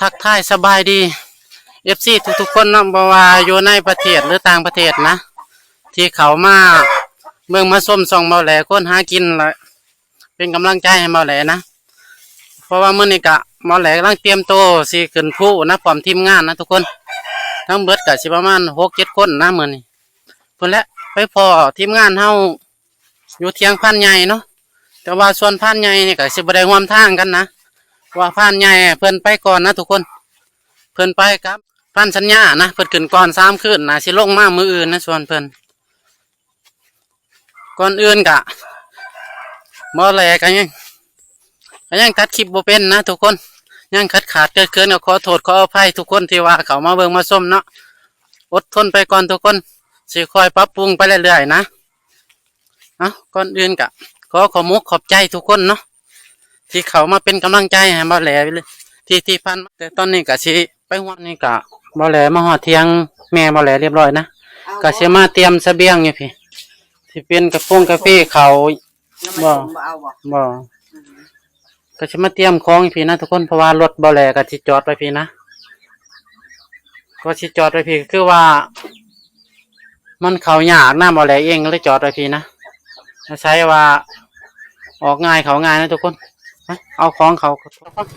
ທັກທາຍສະບາຍດີ ເອັຟຊີ ທຸກໆຄົນເນາະ ບໍ່ວ່າຢູ່ໃນປະເທດ ຫຼື ຕ່າງປະເທດນະ ທີ່ເຂົ້າມາເບິ່ງມາຊົມຊ່ອງເບົາແຫຼຄົນຫາກິນ ແລະ ເປັນກຳລັງໃຈໃຫ້ເບົາແຫຼນະ. ເພາະວ່າມື້ນີ້ກະເບົາແຫຼກຳລັງຕຽມໂຕຊິຂຶ້ນພູນະ ພ້ອມທີມງານນະທຸກຄົນ ທັງເບິດກະຊິປະມານຫົກເຈັດຄົນນະມື້ນີ້. ພຸ້ນແຫຼະ ໄປພໍ້ທີມງານເຮົາຢູ່ຖຽງພານໃຫຍ່ເນາະ ແຕ່ວ່າສ່ວນພານໃຫຍ່ນີ້ກະຊິບໍ່ໄດ້ຮ່ວມທາງກັນນະ ເພາະວ່າພານໃຫຍ່ເພິ່ນໄປກ່ອນນະທຸກຄົນ ເພິ່ນໄປກັບພານສັນຍານະ ເພິ່ນຂຶ້ນກ່ອນສາມຄືນ ໜ້າຊິລົງມາມື້ອື່ນນະສ່ວນເພິ່ນ. ກ່ອນອື່ນກະ ເບົາແຫຼກະຍັງ ກະຍັງຕັດຄລິບບໍ່ເປັນນະທຸກຄົນ ຍັງຂາດໆເກີນໆ ກະຂໍໂທດຂໍອະໄພທຸກຄົນທີ່ວ່າເຂົ້າມາເບິ່ງມາຊົມເນາະ ອົດທົນໄປກ່ອນທຸກຄົນ ຊິຄ່ອຍປັບປຸງໄປເລື້ອຍໆນະ. ເອົ້າ ກ່ອນອື່ນກະ ຂໍຂອບມຸກຂອບໃຈທຸກຄົນເນາະ ທີ່ເຂົ້າມາເປັນກຳລັງໃຈໃຫ້ເບົາແຫຼ ທີ່ ທີ່ຜ່ານມາ ແຕ່ຕອນນີ້ກະຊິໄປຮອດ ນີ້ກະເບົາແຫຼມາຮອດຖຽງແມ່ເບົາແຫຼລຽບຮ້ອຍນະ ກະຊິມາຕຽມສະບຽງຢູ່ພີ້ ຊິເປັນກາຟົງກາເຟ ເຂົ້າ ນ້ຳມັນ ບໍ່ ບໍ່ເອົາບໍ່? ບໍ່ ອືມ ກະຊິມາຕຽມຂອງຢູ່ພີ້ນະທຸກຄົນ ເພາະວ່າລົດເບົາແຫຼກະຊິຈອດໄວ້ພີ້ນະ ກໍຊິຈອດໄວ້ພີ້ ຄືວ່າ ມັນເຂົ້າຍາກນະ ເບົາແຫຼເອງກະເລີຍຈອດໄວ້ພີ້ນະ ອາໄສວ່າອອກງ່າຍເຂົ້າງ່າຍນະທຸກຄົນ. ໄປເອົາຂອງເຂົ້າ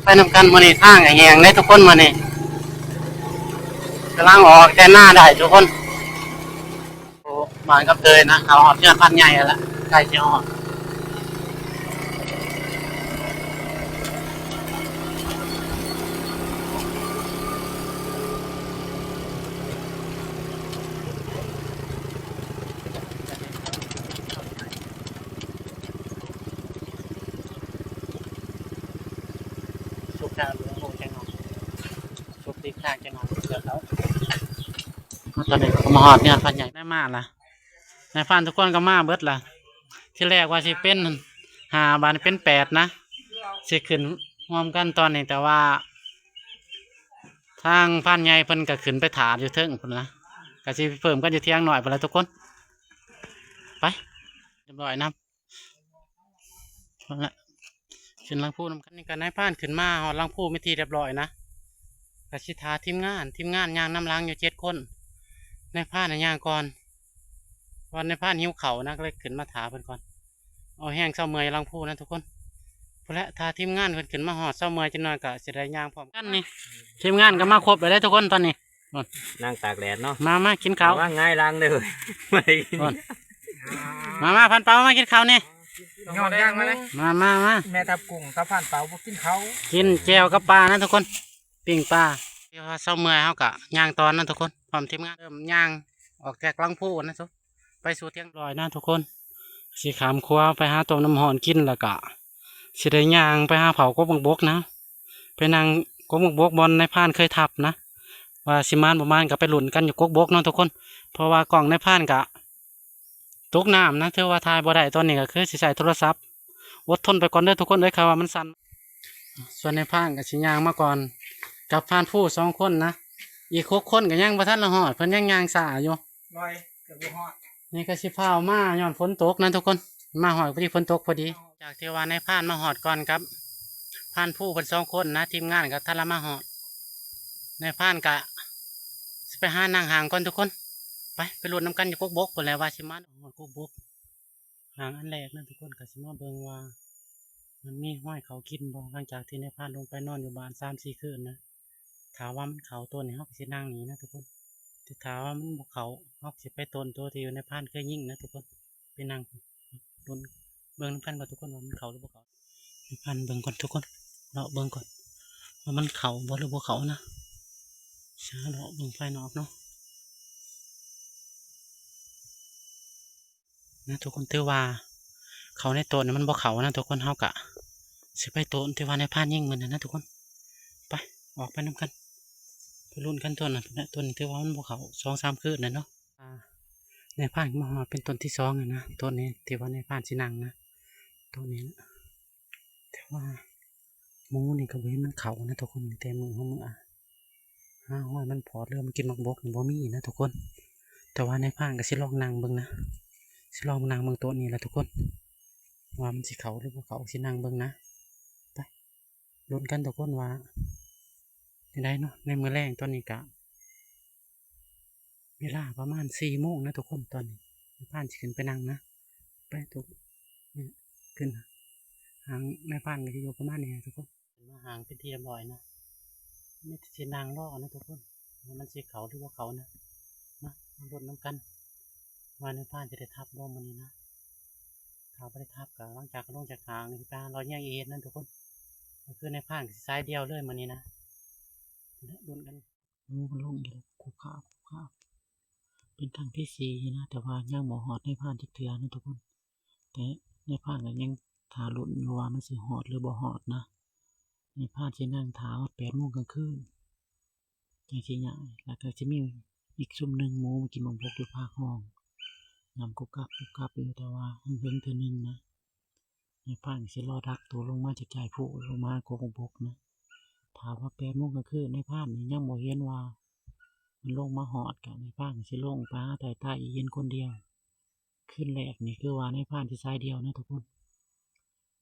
ໄປນຳກັນ ມື້ນີ້ທາງກະແຫ້ງເດ້ທຸກຄົນ ມື້ນີ້ກຳລັງອອກແຕ່ນາໄດ້ທຸກຄົນ. ໂອ້ ບ້ານກັບເຕີຍນະ ເຂົ້າຮອດເຮືອນພານໃຫຍ່ແລ້ວລະ ໃກ້ຊິຮອດ. ສຸກທາງເດີ ໂອ້ ຈັກໜ່ອຍ ສຸກຕິດທາງຈັກໜ່ອຍ ເດີນເອົາ. ຕອນນີ້ເຮົາກະມາຮອດເຮືອນພານໃຫຍ່ ໄດ້ມາລະ ນາຍພານທຸກຄົນກະມາເບິດລະ ທີແລກວ່າຊິເປັນຫ້າ ບາດນີ້ເປັນແປດນະ ຊິຂຶ້ນຮ່ວມກັນຕອນນີ້ ແຕ່ວ່າທາງພານໃຫຍ່ເພິ່ນກະຂຶ້ນໄປຖ້າຢູ່ເທິງພຸ້ນນະ ກະຊິເພີ່ມກັນຢູ່ຖຽງນ້ອຍພຸ້ນລະທຸກຄົນ. ໄປ ຮຽບຮ້ອຍນະ ພຸ້ນລະ ຂຶ້ນຫຼັງພູນຳກັນ. ນີ້ກະນາຍພານຂຶ້ນມາຮອດຫຼັງພູເປັນທີ່ຮຽບຮ້ອຍນະ ກະຊິຖ້າທີມງານ ທີມງານຍ່າງນຳຫຼັງຢູ່ເຈັດຄົນ ນາຍພານນະຍ່າງກ່ອນ ເພາະວ່ານາຍພານຫິວເຂົ້ານະ ກະເລີຍຂຶ້ນມາຖ້າເພິ່ນກ່ອນ ເອົາແຮງເຊົາເມື່ອຍຫຼັງພູນະທຸກຄົນ. ພຸ້ນແຫຼະ ຖ້າທີມງານເພິ່ນຂຶ້ນມາຮອດ ເຊົາເມື່ອຍຈັກໜ່ອຍກະຊິໄດ້ຍ່າງພ້ອມກັນນີ້ ທີມງານກະມາຄົບແລ້ວເດ້ທຸກຄົນຕອນນີ້. ນັ່ງຕາກແດດເນາະ ມາ ມາກິນເຂົ້າ ຫງາຍຫຼັງເດີ ມາ ມາ ພານເປົາ ມາກິນເຂົ້ານີ້ ຍ້ອນຫຍັງມາເລີຍ ມາ ມາ ມາ ແມ່ທັບກຸ້ງກັບພານເປົາບໍ່ກິນເຂົ້າ ກິນແຈ່ວກັບປານະທຸກຄົນ ປີ້ງປາ. ເຮົາເຊົາເມື່ອຍ ເຮົາກະຍ່າງຕໍ່ນະທຸກຄົນ ພ້ອມທີມງານເລີ່ມຍ່າງອອກຈາກຫຼັງພູນະ ໄປສູ່ຖຽງຮຽບຮ້ອຍນະທຸກຄົນ ຊິຂ້າມຂົວໄປຫາຕົ້ມນ້ຳຮ້ອນກິນ ແລ້ວກະຊິໄດ້ຍ່າງໄປຫາເຜົາກົກໝາກບົກນະ ໄປນັ່ງກົກໝາກບົກບ່ອນນາຍພານເຄີຍທັບນະ ວ່າຊິໝານບໍ່ໝານກະໄປລຸ້ນກັນຢູ່ກົກບົກເນາະທຸກຄົນ ເພາະວ່າກ້ອງນາຍພານກະຕົກນ້ຳນະ ຖືວ່າຖ່າຍບໍ່ໄດ້ ຕອນນີ້ກະຄືຊິໃຊ້ໂທລະສັບ ອົດທົນໄປກ່ອນເດີທຸກຄົນເອີຍ ຂ້າວ່າມັນສັ່ນ. ສ່ວນນາຍພານກະຊິຍ່າງມາກ່ອນກັບພານພູສອງຄົນນະ ອີກຫົກຄົນກະຍັງບໍ່ທັນລະຮອດ ເພິ່ນຍັງຍ່າງຊ້າຢູ່ ຮ້ອຍ ເກືອບບໍ່ຮອດ ນີ້ກະຊິຟ້າວມາຍ້ອນຝົນຕົກນະທຸກຄົນ ມາຮອດພໍດີຝົນຕົກພໍດີ. ຈາກທີ່ວ່ານາຍພານມາຮອດກ່ອນກັບພານພູເພິ່ນສອງຄົນນະ ທີມງານກະທັນລະມາຮອດ ນາຍພານກະຊິໄປຫານັ່ງຫ້າງກ່ອນທຸກຄົນ ໄປ ໄປລຸ້ນນຳກັນຢູ່ກົກບົກພຸ້ນແຫຼະວ່າຊິມາຮອດກົກບົກ ຫ້າງອັນແລກນະທຸກຄົນ ກະຊິມາເບິ່ງວ່າມັນມີຮອຍເຂົາກິນບໍ່ ຫຼັງຈາກທີ່ນາຍພານລົງໄປນອນຢູ່ບ້ານສາມສີ່ຄືນນະ ຖ້າວ່າມັນເຂົ້າໂຕນີ້ ເຮົາກະຊິນັ່ງນີ້ນະທຸກຄົນ ແຕ່ຖ້າວ່າມັນບໍ່ເຂົ້າ ເຮົາກະຊິໄປຕົ້ນໂຕທີ່ນາຍພານເຄີຍຍິງນະທຸກຄົນ ໄປນັ່ງລຸ້ນເບິ່ງນຳກັນວ່າທຸກຄົນວ່າມັນເຂົ້າຫຼືບໍ່ເຂົ້າ ນາຍພານເບິ່ງກ່ອນທຸກຄົນ ເລາະເບິ່ງກ່ອນວ່າມັນເຂົ້າບໍ່ຫຼືບໍ່ເຂົ້ານະ ຊະ ເລາະເບິ່ງພາຍນອກເນາະ. ນະທຸກຄົນ ຖືວ່າເຂົ້າໃນໂຕນນີ້ມັນບໍ່ເຂົ້ານະທຸກຄົນ ເຮົາກະຊິໄປໂຕນທີ່ວ່ານາຍພານຍິງມື້ນັ້ນນະທຸກຄົນ ໄປ ອອກໄປນຳກັນ ໄປລຸ້ນກັນໂຕນນັ້ນ ໂຕນນີ້ຖືວ່າມັນບໍ່ເຂົ້າສອງສາມຄືນແລ້ວເນາະ ນາຍພານມາຮອດເປັນໂຕນທີສອງແລ້ວນະ ໂຕນນີ້ທີ່ວ່ານາຍພານຊິນັ່ງນະ ໂຕນນີ້ນະ ແຕ່ວ່າ ໝູນີ້ກະບໍ່ເຫັນມັນເຂົ້ານະທຸກຄົນ ແຕ່ມື້ເຮົາເມືອຫາຮອຍມັນພອດ ຫຼືວ່າມັນກິນໝາກບົກນີ້ບໍ່ມີນະທຸກຄົນ ແຕ່ວ່ານາຍພານກະຊິລອງນັ່ງເບິ່ງນະ ຊິລອງນັ່ງເບິ່ງໂຕນີ້ລະທຸກຄົນ ວ່າມັນຊິເຂົ້າຫຼືບໍ່ເຂົ້າ ຊິນັ່ງເບິ່ງນະ ໄປ ລຸ້ນກັນທຸກຄົນວ່າ ຈັ່ງໃດເນາະ ໃນມື້ແລງຕອນນີ້ກະເວລາປະມານສີ່ໂມງນະທຸກຄົນ. ຕອນນີ້ນາຍພານຊິຂຶ້ນໄປນັ່ງນະ ໄປທຸກ ຂຶ້ນ ຫາງນາຍພານກະຊິຢູ່ປະມານນີ້ນະທຸກຄົນ. ມາຫາງເປັນທີ່ຮຽບຮ້ອຍນະ ມີແຕ່ຊິນັ່ງລໍນະທຸກຄົນ ວ່າມັນຊິເຂົ້າຫຼືບໍ່ເຂົ້ານະ. ມາ ມາລຸ້ນນຳກັນວ່ານາຍພານຈະໄດ້ທັບບໍ່ມື້ນີ້ນະ. ຖ້າບໍ່ໄດ້ທັບກະຫຼັງຈາກລົງຈາກຫາງນີ້ ຊິໄປຫາເລາະແຍງອີເຫັນນັ້ນທຸກຄົນ. ກະຄືນາຍພານກະຊິສາຍດຽວເລີຍມື້ນີ້ນະ ລຸ້ນກັນ. ໂອ້ ມັນລົງອີກແລ້ວ ຄຸບຄາບ ຄຸບຄາບ ເປັນຄັ້ງທີສີ່ນະ ແຕ່ວ່າຍັງບໍ່ຮອດນາຍພານຈັກເທື່ອນະທຸກຄົນ. ແຕ່ນາຍພານກະຍັງຖ້າລຸ້ນຢູ່ວ່າມັນຊິຮອດຫຼືບໍ່ຮອດນະ. ນາຍພານຊິນັ່ງຖ້າຮອດແປດໂມງກາງຄືນ ຈັ່ງຊິຍ້າຍ ແລ້ວກະຊິມີອີກຊຸມໜຶ່ງໝູມາກິນໝາກບົກຢູ່ຟາກຫ້ອງ ຍາມກຸບກັບກຸບກັບຢູ່ ແຕ່ວ່າຫຶງເທື່ອໜຶ່ງນະ. ນາຍພານຊິລໍດັກໂຕລົງມາຈາກຈາຍພູ ລົງມາກົກໝາກບົກນະ. ຖ້າວ່າແປດໂມງກາງຄືນ ນາຍພານນີ້ຍັງບໍ່ເຫັນວ່າມັນລົງມາຮອດ ກະນາຍພານຊິລົງໄປຫາໃຕ້ຕາອີເຫັນຄົນດຽວ. ຄືນແລກນີ້ຄືວ່ານາຍພານຊິສາຍດຽວນະທຸກຄົນ.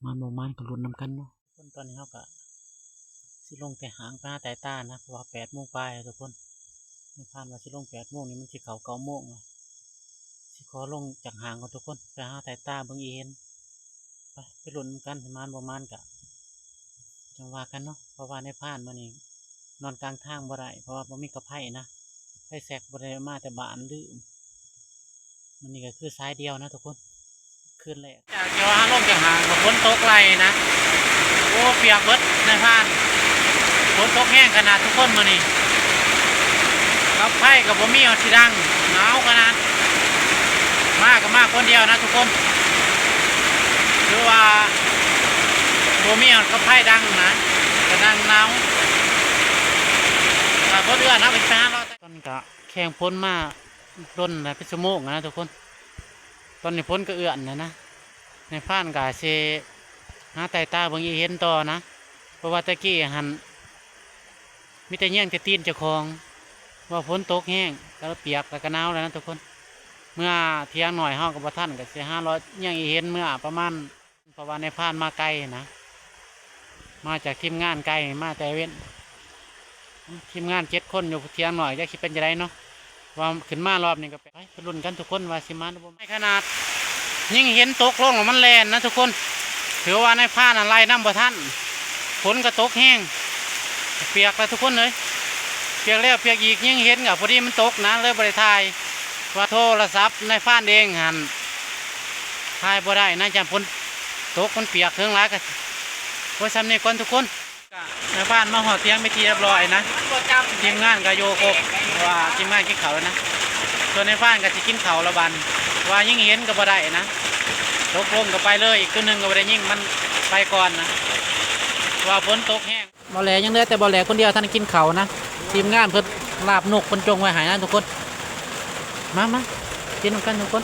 ໝານບໍ່ໝານກະລຸ້ນນຳກັນເນາະ. ຄົນ ຕອນນີ້ເຮົາກະຊິລົງແຕ່ຫາງໄປຫາໃຕ້ຕານະ ເພາະວ່າແປດໂມງປາຍແລ້ວທຸກຄົນ. ນາຍພານວ່າຊິລົງແປດໂມງນີ້ ມັນຊິເຂົ້າເກົ້າໂມງ ຊິຂໍລົງຈາກຫາງກ່ອນທຸກຄົນ ໄປຫາໃຕ້ຕາເບິ່ງອີເຫັນ. ໄປ ໄປລຸ້ນນຳກັນ ຊິໝານບໍ່ໝານກະຈັ່ງວ່າກັນເນາະ. ເພາະວ່ານາຍພານມື້ນີ້ນອນກາງທາງບໍ່ໄດ້ ເພາະວ່າບໍ່ມີກະໄພນະ ໄຟແຊັກບໍ່ໄດ້ມາແຕ່ບ້ານ ລືມ. ມື້ນີ້ກະຄືສາຍດຽວນະທຸກຄົນ ຄືນແລກ. ຈາກທີ່ວ່າເຮົາລົງຈາກຫາງກະຝົນຕົກໄລ່ນະ ໂອ້ ປຽກເບິດນາຍພານ. ຝົນຕົກແຮງຂະໜາດທຸກຄົນມື້ນີ້ ກະໄພກະບໍ່ມີ ວ່າຊິດັງ ໜາວຂະໜາດ. ມາກະມາຄົນດຽວນະທຸກຄົນ ຖືວ່າບໍ່ມີ ວ່າ ກະໄພດັງນະ ກະດັງໜາວ. ຖ້າຄົນເອື້ອນເຮົາກະຊິໄປຫາເລາະ ຕອນນີ້ກະແຂ່ງຝົນມາ ດົນແລ້ວ ເປັນຊົ່ວໂມງແລ້ວນະທຸກຄົນ. ຕອນນີ້ຝົນກະເອື້ອນແລ້ວນະ ນາຍພານກະຊິຫາໃຕ້ຕາເບິ່ງອີເຫັນຕໍ່ນະ. ເພາະວ່າແຕ່ກີ້ຫັ້ນມີແຕ່ແຍງແຕ່ຕີນເຈົ້າຂອງ ວ່າຝົນຕົກແຮງ ກະປຽກ ແລ້ວກະໜາວແລ້ວນະທຸກຄົນ. ເມືອຖຽງໜ້ອຍເຮົາກະບໍ່ທັນ ກະຊິຫາເລາະແຍງອີເຫັນເມືອປະມານ ເພາະວ່ານາຍພານມາໄກນະ ມາຈາກທີມງານໄກ ມາແຕ່ເວັນ ທີມງານເຈັດຄົນຢູ່ຖຽງໜ້ອຍ ຈັກຊິເປັນຈັ່ງໃດເນາະ. ວ່າຂຶ້ນມາລອບນີ້ກະໄປ ໄປລຸ້ນກັນທຸກຄົນວ່າຊິມາຫຼືບໍ່ມາ. ຂະໜາດຍິງເຫັນຕົກລົງແລ້ວມັນແລ່ນນະທຸກຄົນ ຖືວ່ານາຍພານຫັ້ນໄລ່ນຳບໍ່ທັນ. ຝົນກະຕົກແຮງ ປຽກແລ້ວທຸກຄົນເອີຍ ປຽກແລ້ວປຽກອີກ. ຍິງເຫັນກະພໍດີມັນຕົກນະ ເລີຍບໍ່ໄດ້ຖ່າຍ ວ່າໂທລະສັບນາຍພານເອງຫັ້ນຖ່າຍບໍ່ໄດ້ນະ ຢ້ານຝົນຕົກ ມັນປຽກເຖິງຫຼາຍ. ກະ ໂອ້ຍ ສ່ຳນີ້ກ່ອນທຸກຄົນ. ກະນາຍພານມາຮອດຖຽງເປັນທີ່ຮຽບຮ້ອຍນະ ທີມງານກະຢູ່ຄົບ ເພາະວ່າທີມງານກິນເຂົ້າແລ້ວນະ. ສ່ວນນາຍພານກະຊິກິນເຂົ້າລະບັດ ວ່າຍິງເຫັນກະບໍ່ໄດ້ນະ ຕົກລົງກະໄປເລີຍ. ອີກໂຕໜຶ່ງກະບໍ່ໄດ້ຍິງ ມັນໄປກ່ອນນະ ວ່າຝົນຕົກແຮງ. ບໍ່ແຫຼຍັງເຫຼືອແຕ່ບໍ່ແຫຼຄົນດຽວ ທັນໄດ້ກິນເຂົ້ານະ. ທີມງານເພິ່ນລາບນົກເພິ່ນຈົ່ງໄວ້ໃຫ້ນະທຸກຄົນ. ມາ ມາ ກິນນຳກັນທຸກຄົນ.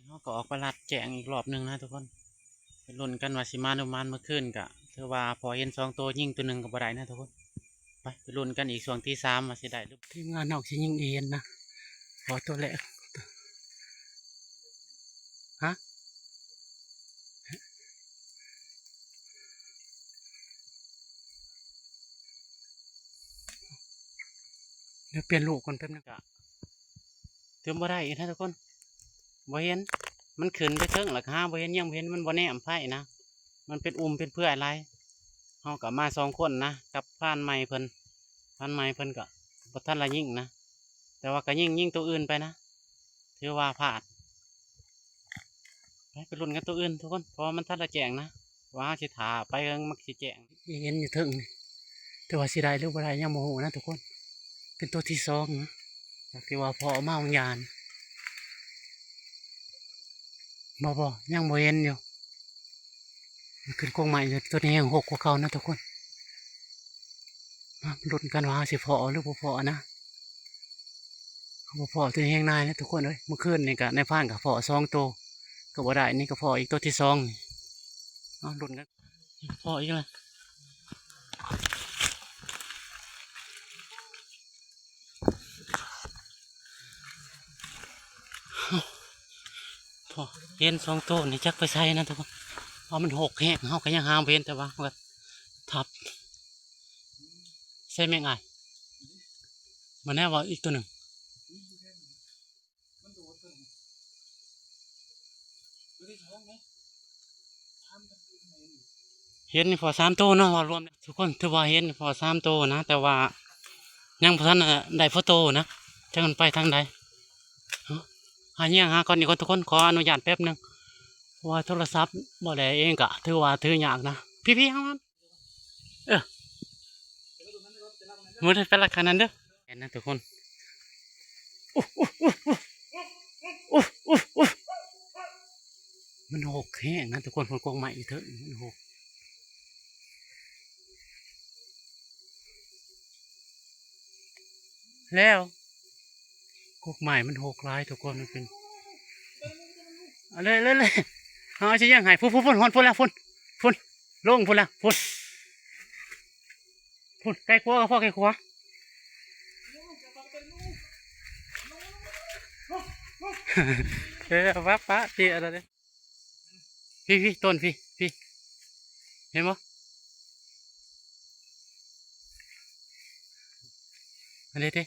ເຮົາກະອອກໄປລັດແຈ້ງອີກລອບໜຶ່ງນະທຸກຄົນ. ໄປລຸ້ນກັນວ່າຊິມາຫຼືບໍ່ມາ. ມື້ຄືນກະຖືວ່າພໍເຫັນສອງໂຕ ຍິງໂຕໜຶ່ງກະບໍ່ໄດ້ນະທຸກຄົນ. ໄປ ໄປລຸ້ນກັນອີກຊ່ວງທີສາມວ່າຊິໄດ້ຫຼື. ທີມງານເຮົາຊິຍິງອີເຫັນນະ ພໍໂຕແລກ. ຮະ ດຽວປ່ຽນລູກກ່ອນແປັບໜຶ່ງ. ກະຕື່ມບໍ່ໄດ້ອີກນະທຸກຄົນ ບໍ່ເຫັນ. ມັນຂຶ້ນໄປເທິງແລ້ວກະຫາບໍ່ເຫັນ ຍັງບໍ່ເຫັນ ມັນບໍ່ແນມໄຟນະ. ມັນເປັນອຸ່ມເປັນເພື່ອຍຫຼາຍ. ເຮົາກະມາສອງຄົນນະ ກັບພານໃໝ່ເພິ່ນ. ພານໃໝ່ເພິ່ນກະບໍ່ທັນລະຍິງນະ ແຕ່ວ່າກະຍິງ ຍິງໂຕອື່ນໄປນະ ຖືວ່າພາດ. ໄປ ໄປລຸ້ນກັນໂຕອື່ນທຸກຄົນ ເພາະວ່າມັນທັນລະແຈ້ງນະ ວ່າເຮົາຊິຖ້າໄປເຫິງມັກຊິແຈ້ງ. ເຫັນຢູ່ເທິງນີ້ ແຕ່ວ່າຊິໄດ້ຫຼືບໍ່ໄດ້ຍັງບໍ່ຮູ້ນະທຸກຄົນ. ເປັນໂຕທີສອງນະ ຈາກທີ່ວ່າພໍມາຫວ່າງຢານ. ບໍ່ ບໍ່ ຍັງບໍ່ເຫັນຢູ່. ມັນຂຶ້ນກົງໄມ້ຢູ່ ໂຕນີ້ແຮງຮົກກວ່າເກົ່ານະທຸກຄົນ. ມາລຸ້ນກັນວ່າເຮົາຊິພໍ້ຫຼືບໍ່ພໍ້ນະ. ເຮົາບໍ່ພໍ້ໂຕນີ້ແຮງນາຍນະທຸກຄົນເອີຍ. ມື້ຄືນນີ້ກະນາຍພານກະພໍ້ສອງໂຕ ກະບໍ່ໄດ້. ນີ້ກະພໍ້ອີກໂຕທີສອງນີ້. ມາລຸ້ນກັນ ພໍ້ອີກແລ້ວ. ໂ ເຫັນສອງໂຕນີ້ ຈັກໄປໃສນະທຸກຄົນ. ວ່າມັນຫົກແຮງ ເຮົາກໍຍັງຫາບໍ່ເຫັນ ແຕ່ວ່າມັນກໍທັບ ໃສ່ແມງອ້າຍ ມາແນວວ່າອີກໂຕໜຶ່ງ. ເຫັນພໍສາມໂຕເນາະ ວ່າລວມທຸກຄົນ ຖືວ່າເຫັນພໍສາມໂຕນະ ແຕ່ວ່າຍັງບໍ່ທັນ ເອີ ໄດ້ພໍໂຕນະ ຈັກມັນໄປທາງໃດ. ເອົ້າ ຫາແຍງຫາກ່ອນອີກກ່ອນທຸກຄົນ ຂໍອະນຸຍາດແປັບໜຶ່ງ ເພາະວ່າໂທລະສັບບໍ່ໄດ້ເອງ ກະຖືວ່າຖືຍາກນະ. ພີ່ໆ ເຮົາ ເອີ ມື້ນີ້ໄປລັກຂະນັ້ນເດີ ແມ່ນນະທຸກຄົນ. ໂອ້ ໂອ້ ໂອ້ ໂອ້ ມັນຫົກແຮງນະທຸກຄົນ ຄົນກົກໄມ້ຢູ່ເທິງມັນຫົກ. ແລ້ວ ກົກໄມ້ມັນຫົກຫຼາຍທຸກຄົນ ມັນເປັນ ເອົາເລີຍ ເອົາເລີຍ ເອົາຊິຍ່າງໃຫ້ ພຸ້ນ ພຸ້ນ ພຸ້ນ ຮອດພຸ້ນແລ້ວ ພຸ້ນ ພຸ້ນ ລົງພຸ້ນແລ້ວ ພຸ້ນ ພຸ້ນ ໃກ້ຂົວ ກະພໍໃກ້ຂົວ. ເອີ ປະ ປະ ຕິ ອັນນັ້ນເດ້. ພີ້ ພີ້ ຕົ້ນພີ້ ພີ້ ເຫັນບໍ່? ອັນນີ້ຕິ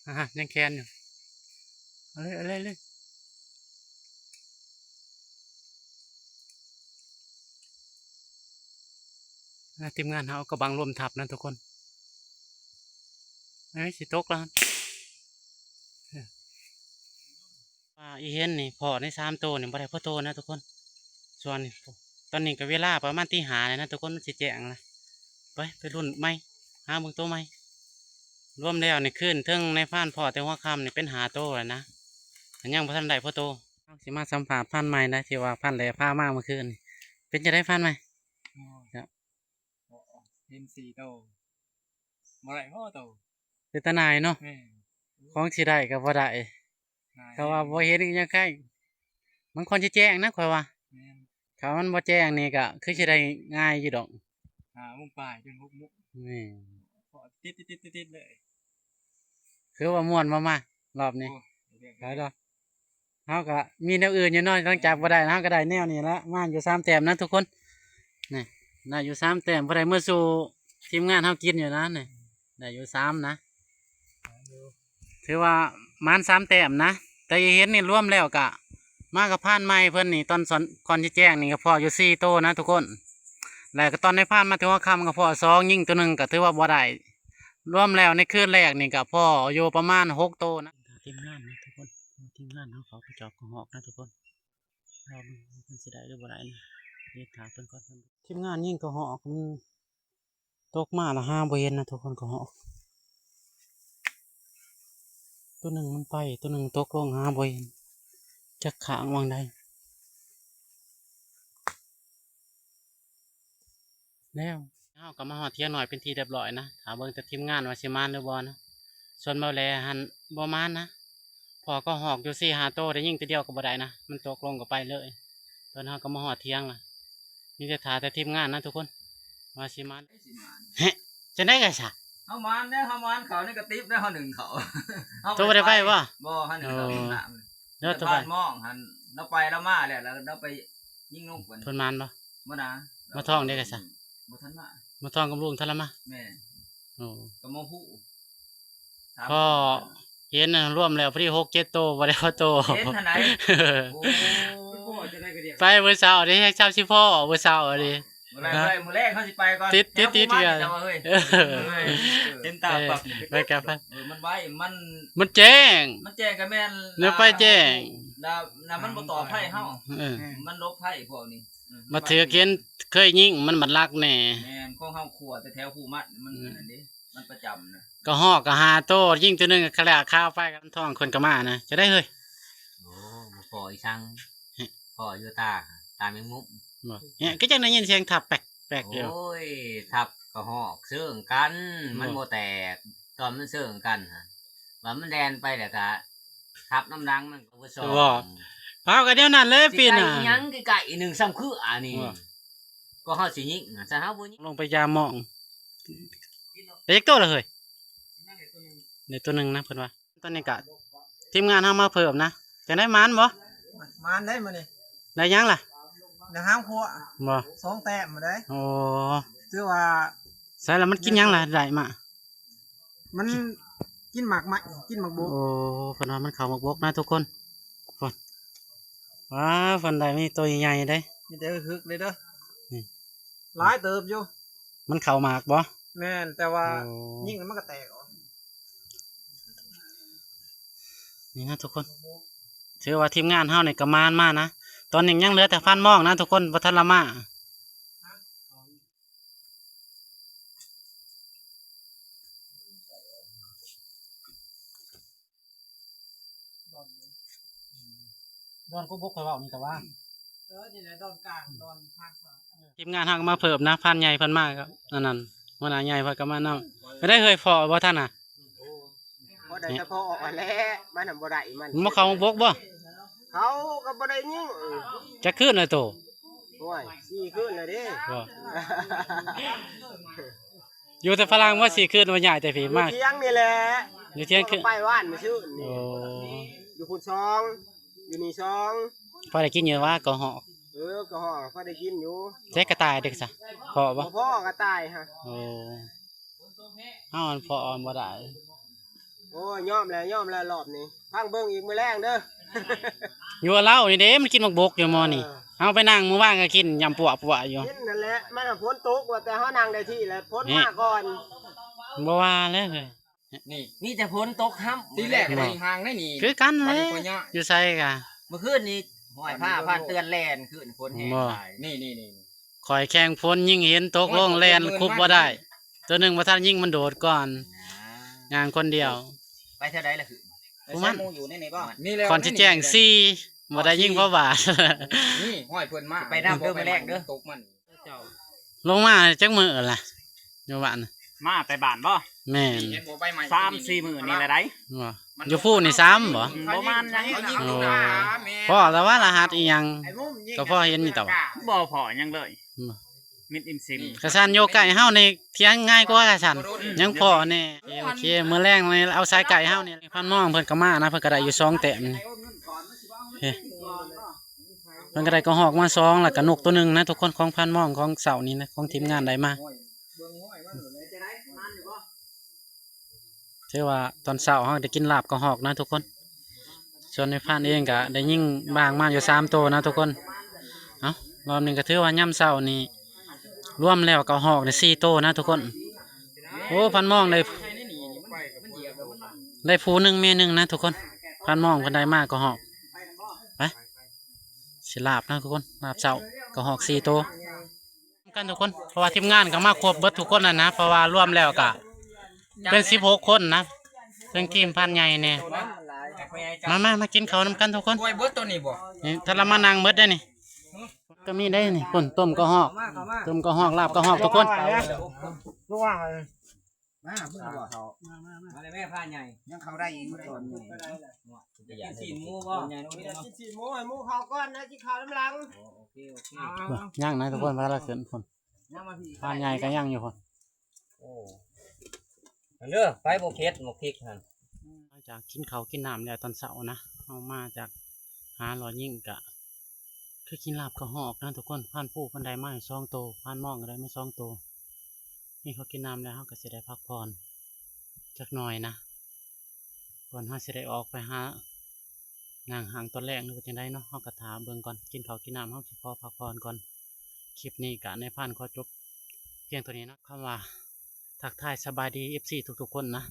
ອ່າ ຍັງແຂນຢູ່ ເອົາເລີຍ ເອົາເລີຍ ເອົາເລີຍ. ອ່າ ທີມງານເຮົາເອົາກະບັງລົມທັບນະທຸກຄົນ ເອີຍ ຊິຕົກແລ້ວ. ອ່າ ອີເຫັນນີ້ພໍ້ໃນສາມໂຕນີ້ບໍ່ໄດ້ພໍໂຕນະທຸກຄົນ. ສ່ວນນີ້ ຕອນນີ້ກະເວລາປະມານຕີຫ້າແລ້ວນະທຸກຄົນ ມັນຊິແຈ້ງແລ້ວ. ໄປ ໄປລຸ້ນໃໝ່ ຫາເບິ່ງໂຕໃໝ່. ລວມແລ້ວນີ້ຄືນເທິງນາຍພານພໍ້ແຕ່ຫົວຄ່ຳນີ້ເປັນຫ້າໂຕແລ້ວນະ ຍັງບໍ່ທັນໄດ້ພໍໂຕ. ເຮົາຊິມາສຳພາດພານໃໝ່ນະ ທີ່ວ່າພານແຫຼພາມາມື້ຄືນນີ້. ເປັນຈັ່ງໃດພານໃໝ່? ໂອ້ຍ ເຫັນສີ່ໂຕ ບໍ່ໄດ້ພໍໂຕ ເປັນຕາໜ່າຍເນາະ. ແມ່ນ ຂອງຊິໄດ້ກໍບໍ່ໄດ້ ເພາະວ່າບໍ່ເຫັນອີ່ຫຍັງໃກ້ ມັນຄວນຊິແຈ້ງນະຂ້ອຍວ່າ. ແມ່ນ ຖ້າມັນບໍ່ແຈ້ງນີ້ກໍຄືຊິໄດ້ງ່າຍຢູ່ດອກ ຫ້າໂມງປາຍຈົນຫົກໂມງ. ແມ່ນ ຕິດໆໆໆເລີຍ ຄືວ່າມ່ວນມາໆ ລອບນີ້. ໂອ້ ໄດ້ດອກ ເຮົາກະມີແນວອື່ນຢູ່ເນາະ ຫຼັງຈາກບໍ່ໄດ້ ເຮົາກະໄດ້ແນວນີ້ລະ ມາຢູ່ສາມແຕ້ມນະທຸກຄົນ. ນີ້ ໄດ້ຢູ່ສາມແຕ້ມ ພໍໄດ້ມື້ສູ່ທີມງານເຮົາກິນຢູ່ນະ. ນີ້ ໄດ້ຢູ່ສາມນະ ຖືວ່າໝານສາມແຕ້ມນະ. ແຕ່ອີເຫັນນີ້ລວມແລ້ວກະ ມາກັບພານໃໝ່ເພິ່ນນີ້ ຕອນສອນ ກ່ອນຊິແຈ້ງນີ້ກະພໍ້ຢູ່ສີ່ໂຕນະທຸກຄົນ ແລ້ວກະຕອນໃນພານມາເຖິງຫົວຄ່ຳກະພໍ້ສອງ ຍິງໂຕໜຶ່ງກະຖືວ່າບໍ່ໄດ້. ລວມແລ້ວໃນຄືນແລກນີ້ກະພໍ້ຢູ່ປະມານຫົກໂຕນະ. ທີມງານນະທຸກຄົນ ທີມງານເຮົາເຂົ້າໄປຈອບກະຮອກນະທຸກຄົນ ລໍເບິ່ງວ່າເພິ່ນຊິໄດ້ຫຼືບໍ່ໄດ້ນະ. ເຮັດຖ້າເພິ່ນກ່ອນ ທີມງານຍິງກະຮອກ ມັນຕົກມາລະຫາບໍ່ເຫັນນະທຸກຄົນ ກະຮອກ ໂຕໜຶ່ງມັນໄປ ໂຕໜຶ່ງຕົກລົງຫາບໍ່ເຫັນ ຈັກຂ້າງຫວ່າງໃດ. ແລ້ວເຮົາກໍມາຮອດຖຽງນ້ອຍເປັນທີ່ຮຽບຮ້ອຍນະ ຖ້າເບິ່ງແຕ່ທີມງານວ່າຊິມານຫຼືບໍ່ນະ. ສ່ວນເບົາແຫຼຫັ້ນບໍ່ມານນະ ພໍ້ກໍຮອກຢູ່ສີ່ຫ້າໂຕ ໄດ້ຍິງໂຕດຽວກໍບໍ່ໄດ້ນະ ມັນຕົກລົງກໍໄປເລີຍ. ຕອນເຮົາກໍມາຮອດຖຽງລະ ມີແຕ່ຖ້າແຕ່ທີມງານນະທຸກຄົນ ວ່າຊິມານ. ເຮະ ຈັ່ງໃດກະຊະ ເຮົາມານແລ້ວ ເຮົາມານເຂົ້າໃນກະຕິບແລ້ວ ເຮົາໜຶ້ງເຂົ້າ ໂຕບໍ່ໄດ້ໄປບໍ່? ບໍ່ ເຮົາໜຶ້ງເຂົ້າ ໂອ້ ໜຶ້ງນ້ຳ ແລ້ວໂຕໄປ ບ້ານມອງຫັ້ນ ລາວໄປລາວມາແລ້ວ ລາວໄປຍິງນົກເພິ່ນ. ເພິ່ນມານບໍ່? ບໍ່ນາ ມາທ່ອງເດ້ກະຊະ ບໍ່ທັນມາ ມາທ່ອງກັບລຸງທັນລະມາ. ແມ່ນ ໂອ້ ກໍມາຮູ້ ພໍ້ເຫັນລວມແລ້ວພໍດີຫົກເຈັດໂຕ ບໍ່ໄດ້ພໍໂຕ. ເຫັນຫັ້ນໃດ ໂອ້ຍ ໄປມື້ເຊົ້ານີ້ ເຈົ້າຊິພໍ້ມື້ເຊົ້ານີ້. ບໍ່ໄດ້ ບໍ່ໄດ້ ມື້ແລກເຮົາຊິໄປກ່ອນ ຕິດ ຕິດ ຕິດ ແຖວພູມັນນີ້ແຫຼະ ເອີ ເອີ ເຫັນຕາປັບນີ້ ໄປກັບ ເອີ ມັນໄວ ມັນ ມັນແຈ້ງ ມັນແຈ້ງກໍແມ່ນ ແລ້ວໄຟແຈ້ງ ແລ້ວ ແລ້ວມັນບໍ່ຕໍ່ໄຟເຮົາ ເອີ ມັນຫຼົບໄຟພວກນີ້ ເອີ ມາຖືກເຫັນເຄີຍຍິງ ມັນບັດລັກແດ່. ແມ່ນ ຂອງເຮົາຂົວແຕ່ແຖວພູມັນ ມັນ ເອີ ອັນນັ້ນເດ້ ມັນປະຈຳນະ ກະຮອກກະຫ້າໂຕ ຍິງໂຕໜຶ່ງກະຂະແລະຂາວໄປ ກັນທ້ອງເພິ່ນກະມານະ. ຈະໄດ້ເຮີ້ຍ ໂອ້ ບໍ່ພໍອີສັງ ພໍຢູ່ຕາ ຕາແມງມຸມ ບໍ່ ເອີ ຄືຈັ່ງໄດ້ຍິນສຽງທັບແປັກໆຢູ່. ໂອ້ຍ ທັບກະຮອກເຊີງກັນ ມັນບໍ່ແຕກ ຕອນມັນເຊີງກັນຫັ້ນ ວ່າມັນແລ່ນໄປແລ້ວກະທັບນຳຫຼັງມັນກະບໍ່ຊອກ ບໍ່ ພາກັນແນວນັ້ນເລີຍປີນະ ຊິໄກອີຫຍັງ ໃກ້ໆໜຶ່ງຊ້ຳຄືອັນນີ້ ບໍ່ ກໍເຮົາຊິຍິງ ຄັນເຮົາບໍ່ຍິງ ລົງໄປຢາມມອງ ໄດ້ຈັກໂຕລະເຮີ້ຍ? ໄດ້ໂຕໜຶ່ງນະເພິ່ນວ່າ. ຕອນນີ້ກະ ທີມງານເຮົາມາເພີ່ມນະ. ຈັ່ງໃດ ໝານບໍ່? ໝານໄດ໋ມື້ນີ້. ໄດ້ຫຍັງລະ? ໄດ້ຫາງພວກ ບໍ່? ສອງແຕ້ມໄດ໋. ໂອ້ ຖືວ່າ ໃສລະ ມັນກິນຫຍັງລະ ໄດ້ມາ? ມັນກິນໝາກໄມ້ ກິນໝາກບົກ. ໂອ້ ເພິ່ນວ່າມັນເຂົ້າໝາກບົກນະທຸກຄົນ. ພຸ້ນ ວ້າ ເພິ່ນໄດ້ມີໂຕໃຫຍ່ເດ້. ມີແຕ່ຮຶກເລີຍເດີ. ນີ້ ຫຼາຍເຕີບຢູ່. ມັນເຂົ້າໝາກບໍ່? ແມ່ນ ແຕ່ວ່າ ໂອ້ ຍິງແລ້ວມັນກໍແຕກອອກ. ນີ້ນະທຸກຄົນ ຖືວ່າທີມງານເຮົານີ້ກໍມານມານະ. ຕອນນີ້ຍັງເຫຼືອແຕ່ພານມອງນະທຸກຄົນ ບໍ່ທັນລະມາ. ດອນກົກບົກ ຂ້ອຍເວົ້ານີ້ກະວ່າ ເອີ ນີ້ແຫຼະ ດອນກາງ ດອນພາກ. ທີມງານເຮົາກໍມາເພີ່ມນະ ພານໃຫຍ່ເພິ່ນມາກັບອັນນັ້ນ ຫົວໜ້າໃຫຍ່ເພິ່ນກໍມານຳ. ໄປໄດ້ເຮີ້ຍ ພໍບໍ່ທັນນະ? ພໍໄດ້ແຕ່ພໍອອກຫັ້ນແຫຼະ ມັນນະບໍ່ໄດ້ ມັນ ມັນບໍ່ເຂົ້າໝາກບົກບໍ່? ເຂົ້າກໍບໍ່ໄດ້ຍິງ. ເອີ ຈັກຄືນແລ້ວໂຕ? ໂອ້ຍ ສີ່ຄືນແລ້ວເດ້. ບໍ່ ຢູ່ແຕ່ຝຣັ່ງວ່າສີ່ຄືນ ວ່າຍ້າຍແຕ່ພີ້ມາ. ຢູ່ທຽງນີ້ແຫຼະ ຢູ່ທຽງຄື ໄປວານມື້ຊືນນີ້. ໂອ້ ຢູ່ພຸ້ນສອງ ຢູ່ນີ້ສອງ. ພໍໄດ້ກິນຢູ່ວ່າກະຮອກ? ເອີ ກະຮອກພໍໄດ້ກິນຢູ່. ໃຊ້ກະຕ່າຍເດ້ຊະ ພໍບໍ່? ບໍ່ພໍກະຕ່າຍຮະ. ໂອ້ ເຮົາມັນພໍບໍ່ໄດ້. ໂອ້ຍ ຍອມແລ້ວ ຍອມແລ້ວ ລອບນີ້ ຟັງເບິ່ງອີກມື້ແລງເດີ. ຢູ່ລາວນີ້ເດ້ ມັນກິນໝາກບົກຢູ່ໝໍນີ້. ເອີ ເຮົາໄປນັ່ງມື້ວານກໍກິນ ຍຳປົວໆຢູ່. ກິນນັ້ນແຫຼະ ມັນຝົນຕົກວ່າ ແຕ່ເຮົານັ່ງໄດ້ທີ່ແລ້ວ ຝົນມາກ່ອນ. ບໍ່ວ່າແລ້ວເຮີ້ຍ ນີ້ ມີແຕ່ຝົນຕົກຫ້ຳ. ທີແລກກໍໄດ້ຫ່າງໄດ້ນີ້ ຄືກັນແຫຼະ ຢູ່ໃສກະ. ມື້ຄືນນີ້ ຫ້ວຍ ຟ້າຜ່ານເຕືອນແລ່ນຄືນ ຝົນແຮງຫຼາຍ. ນີ້ໆໆ ຂ້ອຍແຂ່ງຝົນຍິງເຫັນຕົກລົງແລ່ນຄຸບບໍ່ໄດ້. ໂຕໜຶ່ງບໍ່ທັນຍິງ ມັນໂດດກ່ອນ ຍ່າງຄົນດຽວ. ໄປແຖວໃດລະຄືນ? ຜູ້ມັນ ຢູ່ໃນນີ້ບໍ່? ກ່ອນຊິແຈ້ງສີ່ ບໍ່ໄດ້ຍິງພໍບາດ. ນີ້ ຫ້ອຍເພິ່ນມາ ໄປນຳເດີ ມື້ແລງເດີ ຕົກມັນ. ລົງມາຈັກມື້ລະ ຢູ່ບ້ານ? ມາແຕ່ບ້ານບໍ່? ແມ່ນ ສາມສີ່ມື້ນີ້ແຫຼະໄດ໋. ບໍ່ ຢູ່ພູນີ້ສາມບໍ່? ປະມານຫຍັງນີ້ລະ. ໂອ້ ພໍລະວ່າລະຫັດອີ່ຫຍັງ ກໍພໍເຫັນຢູ່ຕະຫວາ. ບໍ່ພໍຫຍັງເລີຍ ມິດອິນຊິມ. ກະຊັ້ນຢູ່ໃກ້ເຮົານີ້ຖຽງງ່າຍກວ່າ ກະຊັ້ນຍັງພໍແດ່. ໂອເຄ ມື້ແລງນີ້ເອົາສາຍໃກ້ເຮົານີ້. ພານມອງເພິ່ນກໍມານະ ເພິ່ນກໍໄດ້ຢູ່ສອງແຕ້ມນີ້. ເພິ່ນກໍໄດ້ກະຮອກມາສອງ ແລ້ວກໍນົກໂຕໜຶ່ງນະທຸກຄົນ ຂອງພານມອງ ຂອງເຊົ້ານີ້ນະ ຂອງທີມງານໄດ້ມາ. ຖືວ່າຕອນເຊົ້າເຮົາໄດ້ກິນລາບກະຮອກນະທຸກຄົນ. ສ່ວນນາຍພານເອງກະໄດ້ຍິງບາງມາຢູ່ສາມໂຕນະທຸກຄົນ. ເອົ້າ ລອບນີ້ກໍຖືວ່າຍາມເຊົ້ານີ້ ລວມແລ້ວກະຮອກນີ້ສີ່ໂຕນະທຸກຄົນ. ໂອ້ ພານມອງໄດ້ ໄດ້ຜູ້ໜຶ່ງເມຍໜຶ່ງນະທຸກຄົນ. ພານມອງເພິ່ນໄດ້ມາກະຮອກ. ໄປ ຊິລາບນະທຸກຄົນ ລາບເຊົ້າ ກະຮອກສີ່ໂຕ. ນຳກັນທຸກຄົນ ເພາະວ່າທີມງານກໍມາຄົບເບິດທຸກຄົນແລ້ວນະ ເພາະວ່າລວມແລ້ວກະເປັນສິບຫົກຄົນນະ ເຊິ່ງທີມພານໃຫຍ່ແດ່. ມາໆ ມາກິນເຂົ້ານຳກັນທຸກຄົນ. ໂອ້ຍ ເບິດໂຕນີ້ບໍ່? ນີ້ ຖ້າລະມານັ່ງເບິດໄດ໋ນີ້. ກໍມີໄດ໋ນີ້ ຄົນຕົ້ມກະຮອກ ຕົ້ມກະຮອກ ລາບກະຮອກທຸກຄົນ. ມາເບິ່ງບໍ່ເຂົາ ມາແລ້ວແມ່ພານໃຫຍ່ ຍັງເຂົ້າໄດ້ອີກຢູ່ຕອນນີ້. ກິນຊີ້ນໝູບໍ່? ກິນຊີ້ນໝູໃຫ້ໝູເຂົ້າກ່ອນນະ ກິນເຂົ້ານຳຫຼັງ. ໂອເຄ ໂອເຄ ຍັງນະທຸກຄົນ ພາລະຂຶ້ນພຸ້ນ ພານໃຫຍ່ກໍຍັງຢູ່ພຸ້ນ. ໂອ້ ເດີ ໄປບໍ່ເຜັດໝາກພິກຫັ້ນ. ຫຼັງຈາກກິນເຂົ້າກິນນ້ຳແລ້ວຕອນເຊົ້ານະ ເຮົາມາຈາກຫາຫຼໍ່ຍິງກະ ຄືກິນລາບກະຮອກນະທຸກຄົນ. ພານພູເພິ່ນໄດ້ມາສອງໂຕ ພານມອງກໍໄດ້ມາສອງໂຕ. ນີ້ເຮົາກິນນ້ຳແລ້ວ ເຮົາກໍຊິໄດ້ພັກຜ່ອນຈັກໜ່ອຍນະ ກ່ອນເຮົາຊິໄດ້ອອກໄປຫາ ນາງຫ້າງຕອນແລງ ຫຼືວ່າຈັ່ງໃດເນາະ ເຮົາກໍຖ້າເບິ່ງກ່ອນ. ກິນເຂົ້າກິນນ້ຳ ເຮົາຊິຂໍພັກຜ່ອນກ່ອນ. ຄລິບນີ້ກະນາຍພານຂໍຈົບພຽງເທົ່ານີ້ເນາະ. ຄຳວ່າທັກທາຍສະບາຍດີ ເອັຟຊີ ທຸກໆຄົນນະ.